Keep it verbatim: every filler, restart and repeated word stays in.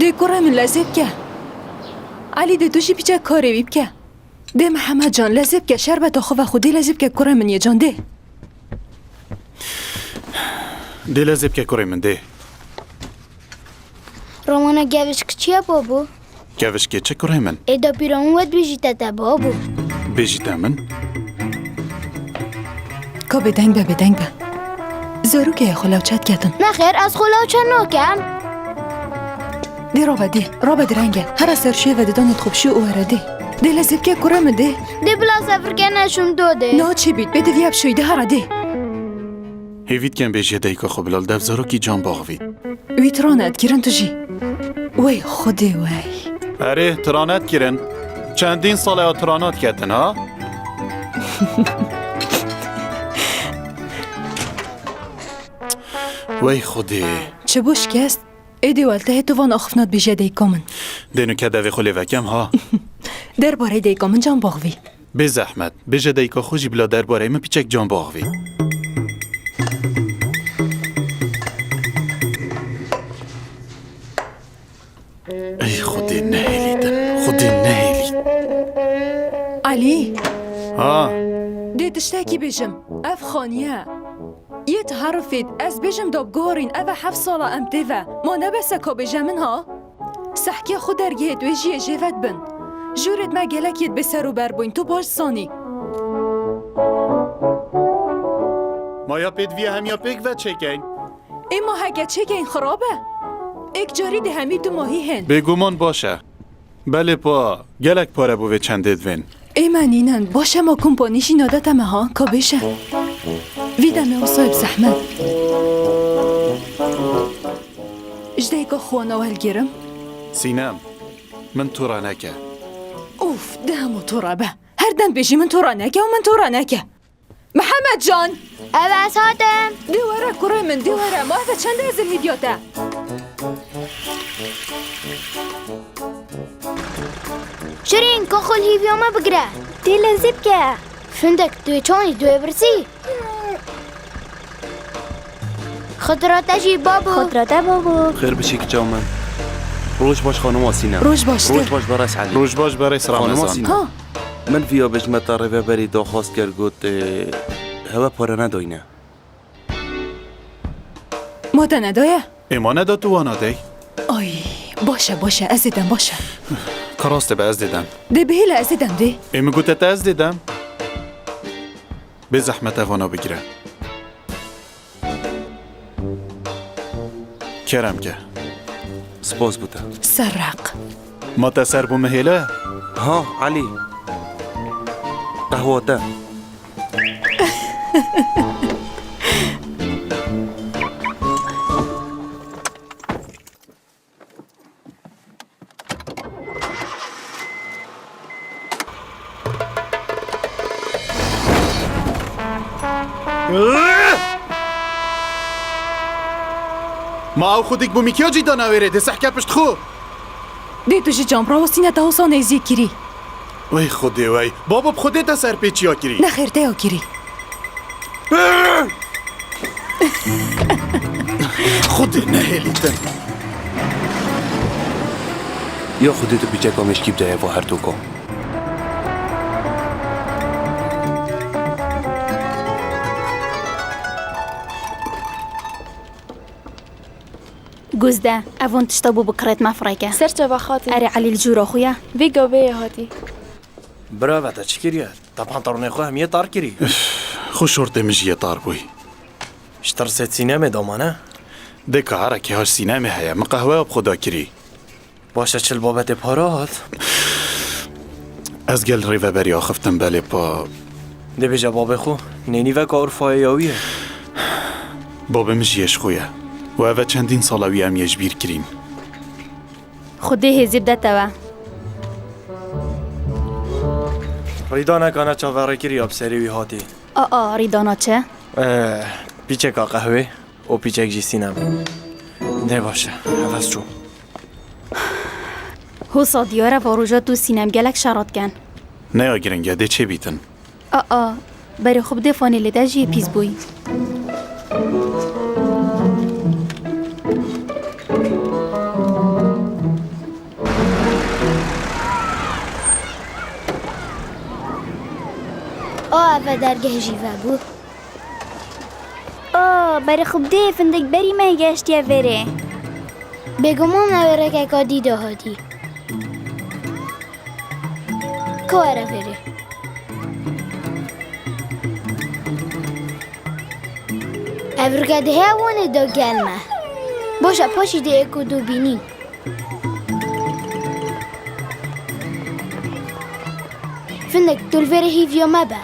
Dê kurê min lezê bike. Elî, dê tu jî piçek karê wî bike. Dê Mihemed can, lezê bike, şerbeta xwe vexwe, dê lezê bike kurê min yê can, dê. Dê lezê bike kurê min, dê. Romana gevişk çi ye babo? Gevişkê çi kurê min? Ê da pîra min wet bêjîte te babo. Bêjîte min? Ka bêdeng be, bêdeng be. Zarokê ye xwe lawçe diketin. Nexêr, ez xwe lawçe nakem. Dê rabe, dê. Rabe direnge. Here ser şûyê ve didanê xwe bişû û were dê. Dê lezê bike kurê min dê. Dê bila sefirke neşûn do dê. Na çi bît, bê diviya bişûyî dê here dê. Hêvî dikin bêjî dayika xwe bila li dev zarokî can baxivî. Wî tirane dikirin tu jî. Wey Xwedê wey. Erê, tirane dikirin. Çendîn sal e tirana diketin, ha? Wey Xwedê. Çi bû şikest? Êdî weltehê tu van axifna dibêje dayika min. Dê nuke devê xwe lê vekem, ha? Derbarê dayika min can baxivî. Bê zehmet, bêje dayika xwe jî bila derbarê min piçek can baxivî. Ey Xwedê nehêlîtin, Xwedê nehêlît. Elî. Ha? Dê tiştekî bêjim. Ev xaniye. Yê ti herifît, ez bêjim da biguherîn, ev e heft sala em tê ve. Ma ne bes e ka bêje min ha? Sehkê xwe dergihê tu ê jiyê jê ve dibin. Jûrêt me gelek yê dibê ser û ber bûyn, tu baş zanî. Ma ya pêdiviya hem ya pêk ve çêkeyn? Ê ma heke çêkeyn xirab e? Êk carî dê hemî du mahî hên. Bêguman baş e. Belê pa, gelek pare bo vê çendê divên. Ê me nînin, baş e ma kompanî jî nadete me ha, ka bêje. Vî demê wisa ye bi zehmet. Ji dayika xwe wana welgêrim. Sînem, min tu re neke. Ûf, de hemû tu re be. Her dem bêjî min tu re neke û min tu re neke. Mihemed can! Ev ez hatim. Dê were kurê min, dê were. Ma ev e çend e zilhîviya te? Şirîn, ka xwe li hîviya me bigire. Dê lezê bike. Findek, tu yê çanî, tu yê birsî. Xatirate jî babo. Xatirate babo. Xêr bişî kiça min. Roj baş xanima Sînem. Roj baş. Roj baş berêz Elî. Roj baş berêz Ramazan. Xanima Sînem. Ha. Min viya bêjme te rêveberî daxwaz kir, got, e, hewe pare nedayne. Ma te nedaye? Ê ma neda tu wana dey? Ay, baş e, baş e, ez ê dem, baş e. Ka rast e be, ez dê dem. Dê bihêle ez ê dem dê. Ê min gote te ez dê dem. Bê zehmet ev wana bigire. Kerem ke. Spas bo te. Serreq. Ma te ser bo min hêle? Ha, Elî. Qehwa te. Ma ew xwedîk bû mîkiya cî dana wêrê, dê sehke pişt xwe. Dê tu ji cambra westîne te wisa nêzî kirî. Wey Xwedê wey. Babo bi Xwedê te serpêçiya kirî. Nexêr te ya kirî. Xwedê nehêlîtin. Ya Xwedê tu piçeka mêşkî bideye va her doka. Guzde, ev hûn tişta bû bi kirêt me fireke. Ser çava xatî. Erê Elî li jûra xwe ye. Vê gavê ye hatî. Birave te çi kiriye? Te pantalonê xwe hemiyê tar kirî. Üf, xwe şortê min jî yê tar bûy. Ji tirsê sînemê doma ne? Dê ka erekê ha ji sînemê heye. Min qehweya bi xwe da kirî. Baş e, çi li babetê para hat? Ez gel rêveberî axiftim belê pa. Dê bêje babê xwe, nênîveka Urfayê ya wî ye. Babê min jî yê ji xwe ye. Û ev e çendîn sala wî em yê ji bîr kirîn. Xwedê hêzî bide te we. Rîdaneka neçaverêkirî ya bi serê wî hatî. A, a, rîdana çi? Eh, pîçeka qehwê û pîçek jî sînem. Dê baş e, ev ez çûm. Hosa diyar e, va roja tu sînem gelek şer dikin. Ne ya giring e, dê çê bîtin. A, a, berê xwe bidê fanê lê de jî pîs bûyî. Ve dergeh jî vebû. O, berê xwe bidê, findek berî me geştiye verê. Bêguman ew êrekeka dî de hatî. Ka were verê. Ev rike dihê wan ê da gel me. Baş e, paşî dê êk û du bînîn. Findek, tu li vêrê hîviya me be.